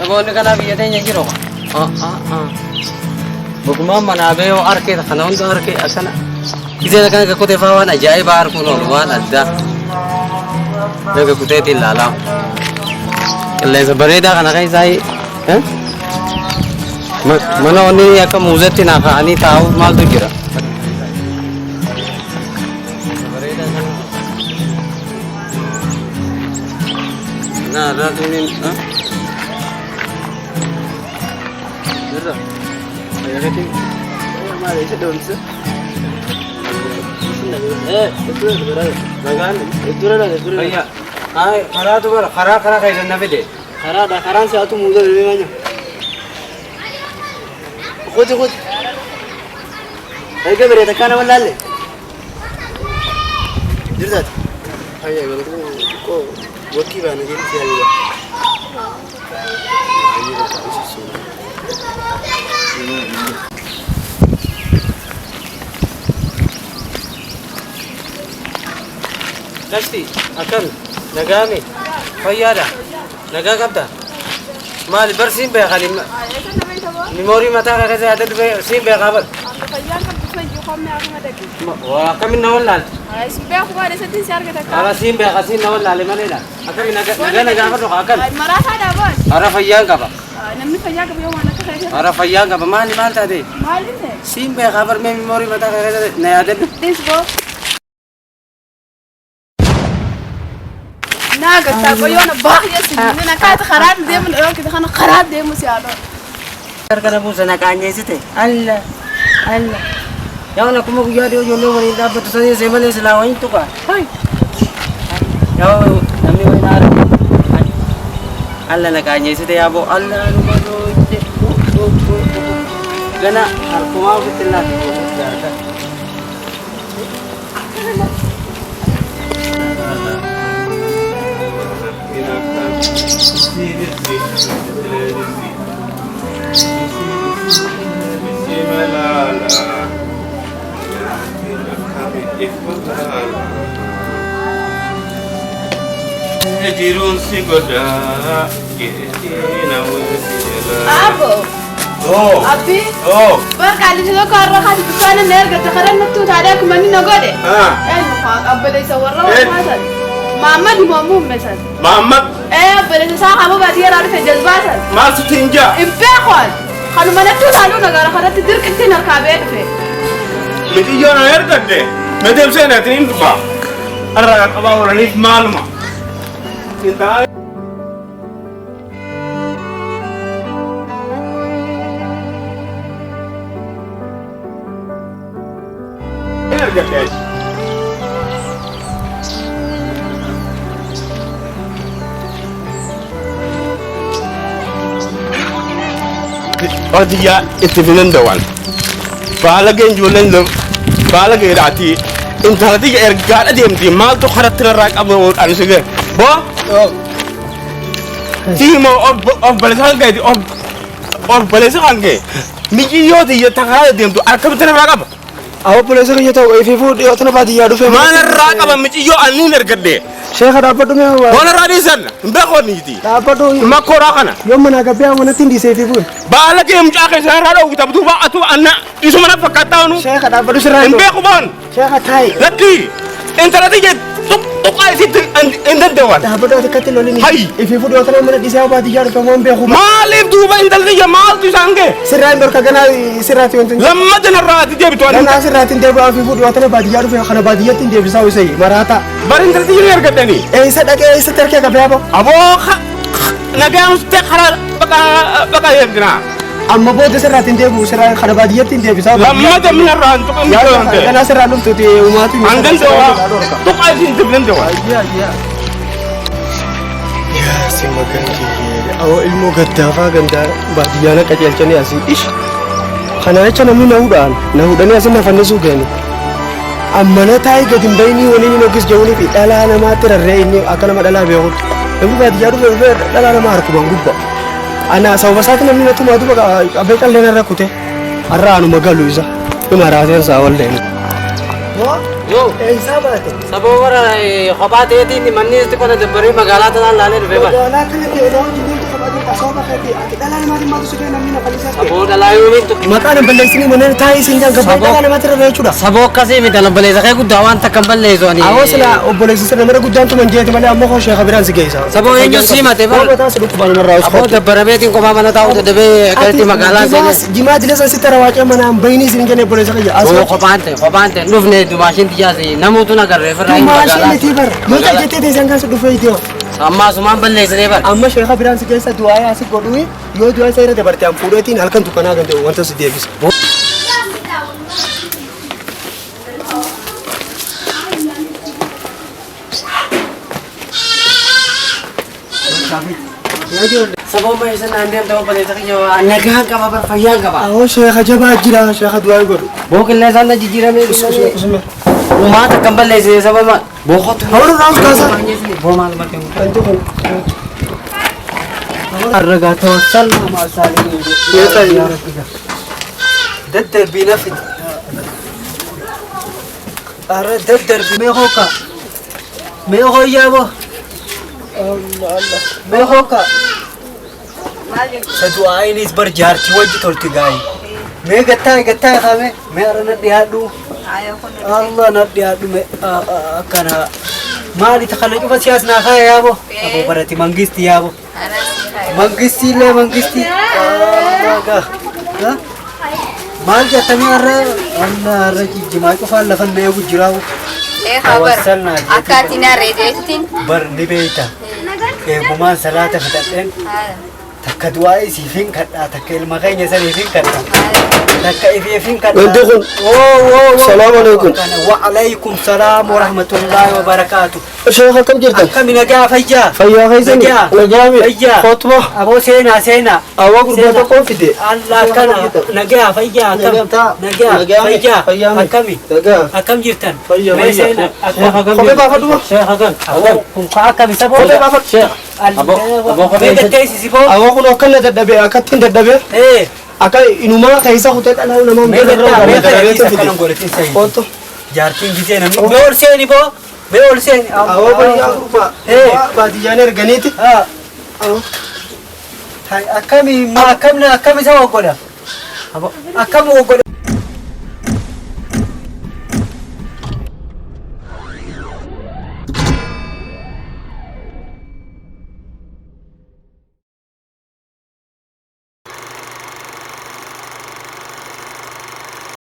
Saboonni kanaa biyya teenya hin jiru. Bokumaan manaa bee yoo arkee kana hunda arkee akkana. Giseen akkana gakkutee faa waan ajaa'ibaa arguun oolu waan addaa. Daga kuteetiin ilaalaa. Qilleensa bareedaa kana keessaa mana wanni akka muuzatti naa kaa'anii taa'uuf maaltu jira? Naa irraa tuuniin. Irra. Fayyadatiin. Maal isa dhoomsa? Nagaan. Dura dha dura. Fayyaa. Ay, karaa dubara karaa karaa keessan na fide. Karaadha karaan si'aatu muuza deemee maanya. Kuti kuti. Erga biree takkaa nama laalle. Jirtaati. Fayyaa galatu xiqqoo wakkii baana jedhu si yaadudha. Baay'ee bakka ibsu. Gashti, akkam nagaame fayyaadha. Nagaa qabda. Maali bar siin beekani mimoorii mataa kee keessa yaadadhu bee siin beekaa bar. Waa akkamin na wallaalte? Ara siin beeka siin na wallaale maleedha. Akkami nagaa nagaa fadhu akkam? Ara fayyaan qaba. Namni fayyaa qabu yoo waan akka ta'e Ara fayyaan qaba maali maal taate? maaliin ta'e? Siin beekaa bar mee mimoorii mataa kee keessa na yaadadhu. Disbo. Naa gartaa qoyoona baay'ee si jinneen akkaata karaa deemu yookiin kana karaa deemu si haaloo. Harka buusa na qaanyeessite. Alla alla. Yaa akkuma guyyaa dhiyoo ijoollee waliin dhaabbatu sanii see malee silaa wayin tuqa. Hai. Yaa namni waliin haara. Alla na qaanyeessite yaa boo alla numa dooyte. Gana harkumaa ofitti laata. Jiruun si godhaa geetina Abbo. Oh. Abbi. Oh. Barqaalli tokko har'a kan dukkaana na ergatte karaa natti utaalee akkuma inni na godhe. Ah. Eenyu haa abboleessa warra warraa san. Maamad moomuu humne san. Mahammad Ee abboleessa isaa qabu baadiyyaa irraa dhufe jazbaa san. maaltu siin jaa? Hin beekoon. Kanuma natti utaaluu nagaara kanatti dirqittiin harkaa ba'ee dhufe. Mixiyyoon an ergadde medeemsee naatiin hin dhufa. Har'a qaqqabaa oolaniif maaluma? Intalaa ergadde. Ordiyyaa itti finan dawaan. Baala geenjoolleen baala geedhaati. Intala tiyya ergaadha deemti maaltu karatti narraa qabu ani si ga'e. Boo. Tiimoo of baleessa kan ga'e of baleessa kan ga'e. Mijiyyoo tiyya takaraa deemtu akkamitti narraa qaba? Awwa buleessa kiyya ta'u ififuu dhiyootana baadiyyaa dhufe. Maal narraa qaba mijiyyoo ani ergadde. Sheeka dhaabbadhu mee waa. Waan narraa dhiisan hin beeku niiti. Dhaabbadhu. Makkooraa kana. Yoo manaa gabbee manatti hin dhiisee ififuu. Baala kee mucaa keessa narraa dhoowwita duuba atu anna isuma na fakkaattaa nu. Sheeka dhaabbadhu sirraa. Hin beeku boon. Sheeka taa'i. Lakki intala tiyya tuqaa isitti hin danda'an. Dhaabbadhu ati akkatti lolini. Hayyi. Ififuu dhiyootana mana dhiisee baadiyyaa dhufe waan beeku. Maaliif duuba intala tiyya maaltu isaan ga'e? Sirraa hin dhorka ganaa sirraatti wanti. Lammata narraa ati deebitu ani. Ganaa sirraatti hin deebi'u ififuu dhiyootana baadiyyaa dhufe kana baadiyyaatti hin deebisaa isee maraata. Bari intala tiyya ni argadhani. Eessa dhaqee eessatti harkee qabee aboo? Aboo nagaan uste karaa baqa baqa eegna. Amma booda sirraatti hin deebi'u sirraa kana baadiyyaatti hin deebisaa. Lammata minarraa hin tuqan Yaa ganaa sirraa dhuftuuti uumaatu. Hangan dawaa tuqaa isiin tibnan dawaa. Yaasin magan kiyyee awoo ilmoo gaddaafaa gandaa baadiyyaa na qajeelchanii asii ish. Kana jecha namni na hudhaan na hudhanii asii na fannisuu ga'ani. Amma na taa'ee gadi hin bayinii waliin hin hojis jedhanii fi dhalaa namaatti rarra'ee inni akka nama dhalaa beekuun. Namni baadiyyaa dhufe dhufee dhalaa namaa harkumaan gubba. Ana sababa isaatti namni na tumaa duba qabee callee narra kute. Har'a anuma galu isa. Dhuma raateen isaa walleen. Yoo. Eessaa baate? Sababa bara kophaa ta'eetiin manni itti qota dabbaree magaalaa tanaan laalee dhufee bara. Magaalaa kana deemaa hojii deemtu kophaa jirta. Asooba keetii ati dhalaa namaatiin maaltu si ga'e namni na fallisaas ta'e. Saboo dhalaa yoomiin tuqe. Maqaan hin balleessinii mana taa'ee siin jaan gabbaa dhalaa namaatti irra jechuudha. Saboo akkasii miti obboleessa kee guddaa waan takka hin balleessu ani. Awoo sila obboleessa sirna mara guddaan tuman jeeti malee ammoo koo sheeka biraan si geessa. Saboo eenyu si himate bar? Boo mataa si dhukkubaan namarraa Aboo uffatu. dabbarameetiin kophaa mana taa'u dadhabee akkasitti magaalaa seenee. Jimaa dila san sitti rawaacee manaan bayinii siin jenne obboleessa kiyya. Boo kophaan ta'e kophaan ta'e dhufne dumaashiin tiyyaase namoota nagarree ofirraa hin Dumaashee magaalaa. miti bar. Yoo jettee teessan kan si dhufee itiyoo. Ammaa asumaan balleessinee bar. Amma sheeka biraan si geessa du'aa asi godhuun yoo du'aa isa irra dabarte an fuudheetiin halkan tukkanaa kan ta'e wanta si deebisa. Saboo ma isa naan deemte obboleessa kiyya nagaan qaba bar fayyaan qaba. Awoo sheeka jabaa jira sheeka du'aa godhu. Boo qilleensaan na jijjiiramee Usuma. Uumaa takka hin balleessine sababa boo qotu. Awoo raas kaasa. Boo maal bakkee Wanti kun. Arragaa tawassalna maal saaliin. Daddarbii na fidi. Arra daddarbii mee hooka. Mee hooyyaa boo. Mee hooka. Sa du'aayinis bar jaartii wajji tolti gaayi. Mee gattaa gattaa kaame mee arra na dhiyaadhu. Allah na dhiyaadhu mee akkana. Maali kana cufa siyaasnaa kaaya yaabo. Aboo barati mangisti yaabo. Mangisti illee mangisti. Allah gaa. Maal jettamii har'a Allah har'a jijjimaa cufaan lafan na eegu jiraawu. Habar akkaatiin harreeteetiin Bar ni beeyta. Eegumaan salaata fixadheen takka du'aa isiifin kadhaa takka ilma keenya saniifin kadhaa takka ifiifin kadhaa. Wanti kun. Salaamu alaikum. Wa alaikum salaam wa rahmatullahi wa barakaatu. Sheeka akkam jirtan? Akkami nagaa fayyaa? Fayyaa keessanii? Nagaa. Nagaa mi? Fayyaa. Kootuma. Aboo seenaa seenaa. Awwa gurbaa tokkoon fide. Allah akkana nagaa fayyaa akkam nagaa fayyaa akkami Nagaa. akkam jirtan? Fayyaa, Mee fayyaa. seenaa akkam Kophee baafadhu. Aboo kun akkami saboo? Kophee baafadhu. Aboo kophee Mee gatteessisi boo? Awwa kun akkana dadhabee akkattiin dadhabee Ee. akka inumaa keessa kutee dhalaa namaa Mee gattaa mee gatteessisi akkana godhatin sayi. Koottu. Jaartiin gisee namni mee ol seeni boo? Mee ol seeni. Awwa fayyaa gurbaa. Ee. Baadiyyaan erganiiti. Akkami akkam akkam isa waggola? Akkam waggola?